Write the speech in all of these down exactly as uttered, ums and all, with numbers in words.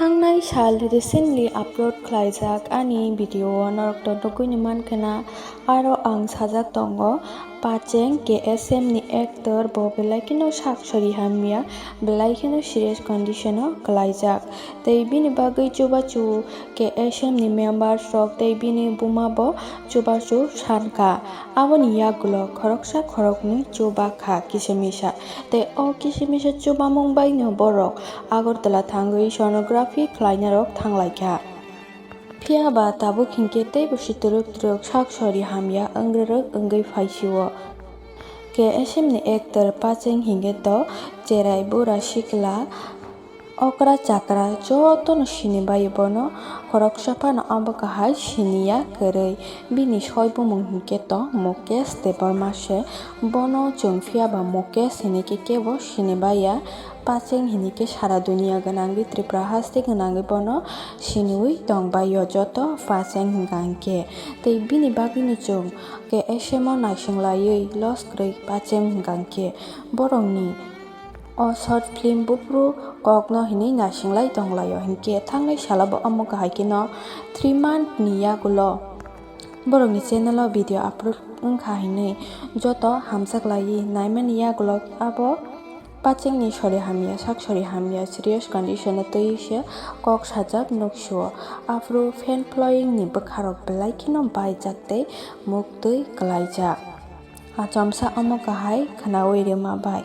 Thangnai sal recently upload khlaijak ani video o norok to nugwi ni mankha na, aro ang sajak tongo Pacheng K S M ni actor bo belai kheno sak sori hamya, belai kheno serious condition o khlaijak. Tei bini bagwi chubachu K S M ni members rok tei bini buma bo chubachu sankha. Aboni yagulo khoroksa khoroknwi chuba kha kisa misa. Tei o kisa misa chubamung baino borok Agartala thangwi sonography khlainarok thanglaikha. Phiya ba tabuk hinkhe teibo si twrwk twrwk sak sori hamya wngrwrwk wngwi phaisio. K S M ni actor Pacheng hinkhe to cherai bura sikla okra chakra jotono sinibaio bono khoroksa phano abo kahai siniya kwrwi. Bini soi bumung hinkhe to Mukesh Debbarma se. Bono chwng phiya ba Mukesh hinwi khe kebo sinibaiya. Pacheng hinwi khe sara duniya gwnangwi Tripura haste gwnangwi bono siniwi tongbaio joto Pacheng hwnkha hinkhe. Tei bini bagwino chwng K S M o naising laiwi loss kwrwi Pacheng hwnkha hinkhe borokni o short film buphuru kokno hinwi naising lai tonglaio hinkhe thangnai salo bo omo kahai kheno three month ni yagulo borokni channel o video upload wngkha hinwi joto hamjak laiwi naimani yagulo abo Pachengni sori hamya, sak sori hamya, serious condition o twi se kok sajak nuksio. Aphuru fan following ni bwkharok belai kheno baijak tei muk twi kwlaijak. Achomsa omo kahai khwnaui rwma bai.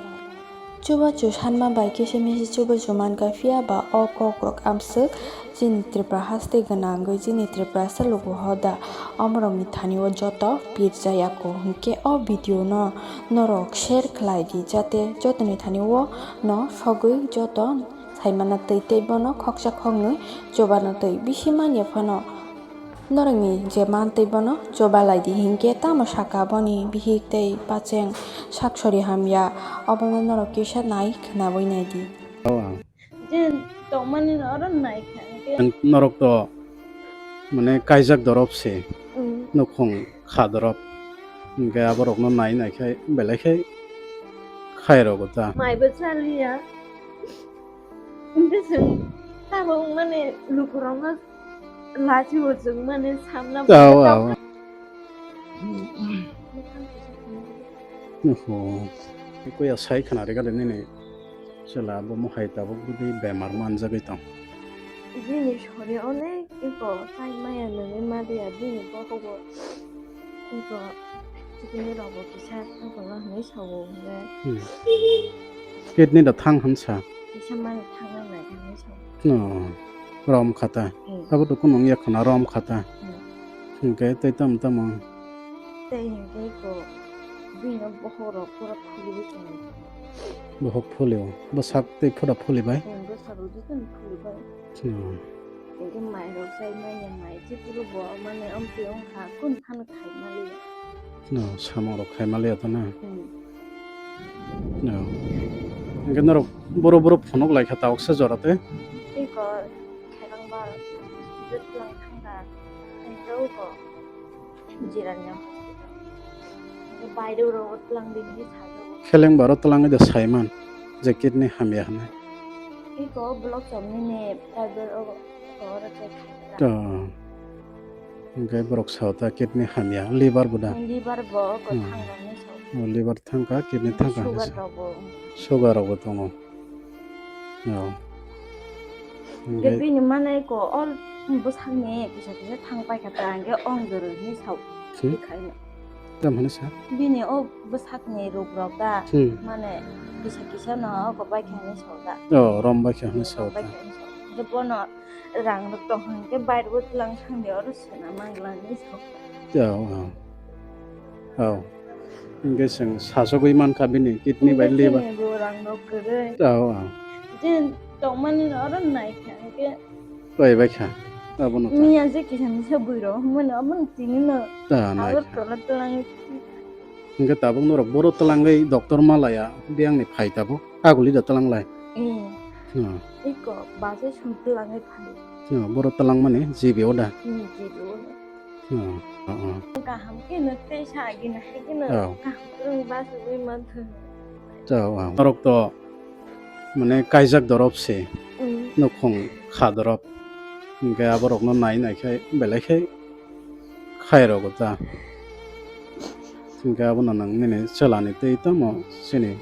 Chubachu sanma bai kisa misa chubachu mankha, phiya ba o kokrok amswk chini Tripura haste gwnangwi chini Tripurasa luku hoda omorokni thani o joto pirjaya kho. Hinkhe o video no norok share khlai di, jate jotoni thani o no sogwi joto saimana twi tei bono khoksa khoknwi chubana twi bisi manya phano. Norokni je mantwi bono chubalai di hinkhe tamo saka boni bihik tei Pacheng sak sori hamya, obono norok kisa nai khwnaui nai di. Awa. Je tongmani oro nai kha hinkhe. Norok to mane kaijak dorop se, mm, nukhung kha dorop. Hinkhe aborokno nai nai khai belai khai khai rogo ta. Mai bo chaliya. Hinkhe chwng tabuk mane lukurokno lachibo chwng mane samna. Tao, tao. Oho. Kuya sai khna rega de nini chwla bo mohai tabuk bwdwi bemar manjagwi tong. Bini sori onek eko tai maya nungwi maliya bini bohogo. Kuto chikini rogo kisa tongkolo hinwi sao hwnwi. Hmm. Kidney da thang hwnsa. Kisa mani thang nai hinwi sao. No. Rom khata. Hmm. Abo to kunung ya khana rom khata. Hmm. Hinkhe tei tam tamo. Tei hinkhe ko bini bohok rok pura phuli tongo. Bohok phuli o. Bwsak tei pura phuli bai. Hmm, bwsak rok jotono phuli bai. Hmm. Hinkhe mai rok sai manya mai chikuru bo mane amtwi wngkha kun phano khai maliya. No, samung rok khai maliya to na. Hmm. No. Hinkhe norok boro boro phunuk lai kha ta oksa jora te. Tei ko kheleng ba jotlang thangkha. Tei ko. Jirania hospital. Bairok rogo tlang di hinwi sajago. Kheleng baro tlang de saiman je kidney hamya hwnwi. Iko block chomni ne private rogo oro check khaikha. To. Hinkhe borok sao ta kidney hamya, liver bo da? Liver bo, ko Hmm. Thang rokni sao. O, liver thangkha, kidney thangkha hinwi Sugar sao. Rok bo. Sugar rok bo tongo. O. Hinkhe bini mane ko ol bwsakni kisa kisa thang paikha ta, hinkhe ong doro hinwi sao. Hmm? Bwkhaino. Tamo hinwi sa? Bini o bwsakni ruk rok da, Hmm. Mane kisa kisa no oko baikha hinwi sao da. O, rom baikha hinwi sao da. Rom baikha hinwi sao. Hinkhe bono rang rok tong hinkhe bairebo tlang thangdi oro sona mangla hinwi sao. Tao, o. O. Hinkhe chwng sachogwi mankha bini kidney bai liver. Chini bo rang rok kwrwi. Tao, o. Je tongmani oro naikha hinkhe. Koi baikha. Abono ta. Miya je kisa misa bwrwi rok hwnmani abono tini no. Ta naikha. Agartala twlang. Hinkhe tabuk norok boro twlangwi doctor malaya biyangni phai tabuk aguli da twlanglai. Eh. Hmm. Iko baje sum twlangwi phai. Hmm, boro twlangmani G B o da. Hmm, G B o da. Hmm, hmm, hmm. Kaham khe no tei sa agini hai khe no. Oh. Kaham kwrwng bachagwi manthung. Oh, oh. Norok to mane kaijak dorop se, mm, nukhung kha dorop. Hinkhe aborokno nai nai khe belai khe khai rogo ta. Hinkhe abono nwng nini chwlani twi tamo chini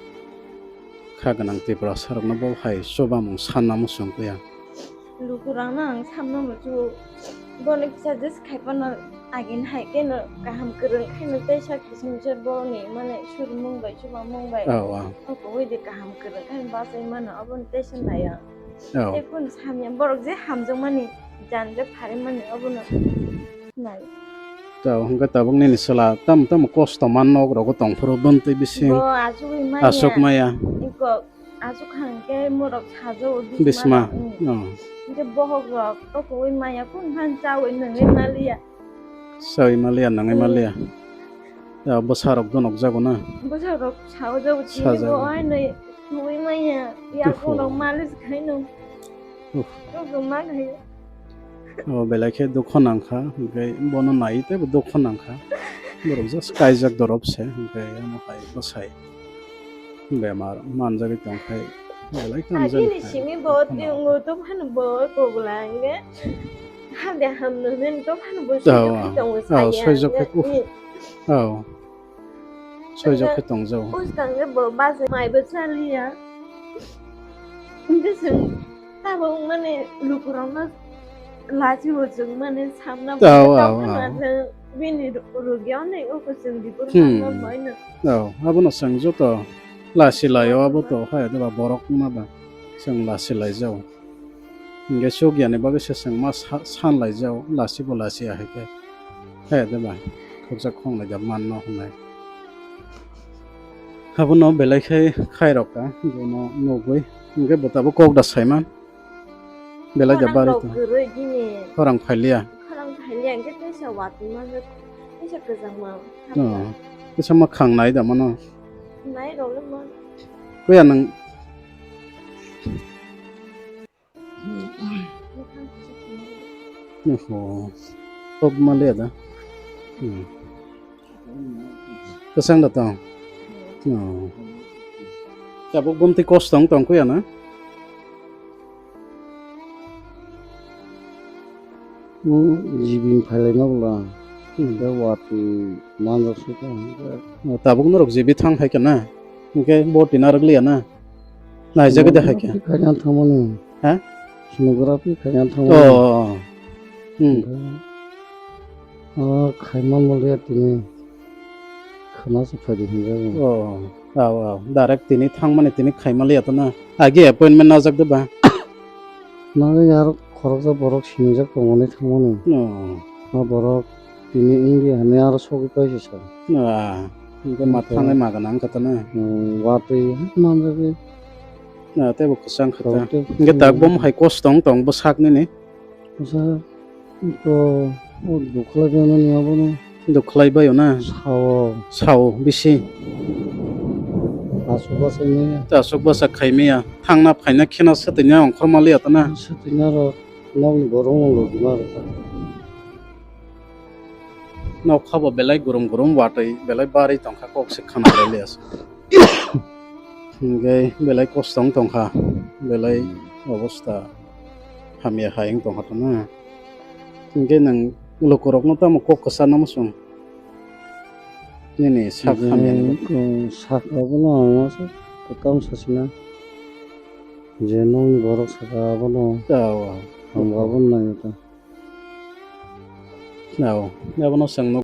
kha gwnang Tiprasarokno bo hai chubamung sanna muchung kuya. Lukurokno ang samno muchungo, bono kisa just khai phano agini hai kheno kaham kwrwng khaino tei sak kiching je boni mane surmung bai chubamung bai. Oh, oh. Oko ui de kaham kwrwng khaino bachai mano, obono teisa naiya. Oh. Tei kunu samya borok je hamjakmani, jani je pharimani, obono nai. To, hwnkhe tabuk nini chwla tam tam kosto man nok rogo tongphuru bwntwi bising. Bo achugwi manya. Aswk maya. Iko aswk hwnkhe morok sajago bisma. Bisma. Rok, mm. Oh. Hwnkhe bohok rok tokowi maya kun phan chawi nangwi maliya. Chawi maliya nangwi maliya. Mm. Ya bwsarok donok jago na. Bwsarok sajago tini sajago. Bo ai nai twi maya. Oho. Yakungrok malis khaino. Uff. Toko ma khayo. O belai khe dukho nangkha, hwnkhe bono nai teibo dukho nangkha. Borok just kaijak dorop se, hwnkhe omo hai bwsai bemar manjagwi tongkhai belai kamjani. Agini hai simi bo dukho nangkha. Tongo, to phano bo kogla hwnkhe. Hamde hamno hwn to phano bo sujok khe tongo saya hwnkhe. Oh, sujok khe, uff. Oh. Soijak khe tongjao. Bwskango bo bachai maibo chaliya. Hwnkhe chwng tabuk mani lukurokno lachibo chwng mani samna. Tao, tao, tao. Bini ru-, rugi onei oko chwng biphuru samna boino. Tao, abono chwng joto lachi laio, abo to hai de ba borok ma ba chwng lachi laijao. Hingke chukya ni bagwi se chwng ma sa-, san lai jao, lachi bo lachi ya hai khe. He de ba, khoroksa khongnai da manno hwnwi. Abono belai khe khai rok ka, bono nugwi. Hingke bo tabuk kok da saiman. Belai da bari to. Khorang rok kwrwi bini. Khorang phailiya. Khorang phailiya, hingke teisa watwi manjak, teisa kwchangma. Oh, teisa ma khang nai da mano. Nai rok le man. Kuya nang. Oho. Kok ma le da. Hmm. Kwchang da tong. Oh. Tabuk bumtwi kos tong tong kuya na? Hmm, jibin phailai ma bwla. Hmm. Tei watwi manjak sui tong. Oh, tabuk norok jibi thang hai khe na? Hingke bo tina rwk liya na? Naijagwi de hai khe. Sonography khaina thangmani. Ha? Sonography khaina thangmani. Oh, oh, oh. Hmm. Omo khaima manliya tini. Khana se phaidi hinjago. Oh, oh, oh. Direct tini thangmani tini khaima liya to na. Agi appointment najak de ba? Nang yar khoroksa borok sinijak tongmani thangmani. Oh. Ma borok tini wngya hinwi aro sogwi paisa sa. Ah, hingke ma thangnai ma gana wngkha ta na? Hmm, watwi manjagwi. Ah, teibo kwchang kha ta. Hingke tak bom hai kos tong tong bwsak nini? Bwsak to o dukhlai bai mani abono. Dukhlai bai o na? Sao. Sao bisi. Aswk bwsak maya. Aswk bwsak khai maya. Thangna phaina kheno swtwina ongkhorma liya ta na? Swtwina rok. Nokni borok no lobima rwkha. Nokha bo belai gurum gurum watwi belai barwi tongkha, kok se khana le liya se. Hingke belai kosto wng tongkha, belai obosta hamya hai wng tongkha to na. Hingke nwng lukurokno tamo kok kwcharna muchung? Nini sak hamya ni bagwi. Sak abono ang asa kwtam sasina. Je nokni borok saka abono. Aw, aw. Ang abono naiyo ta. Aw, abono chwng nuk.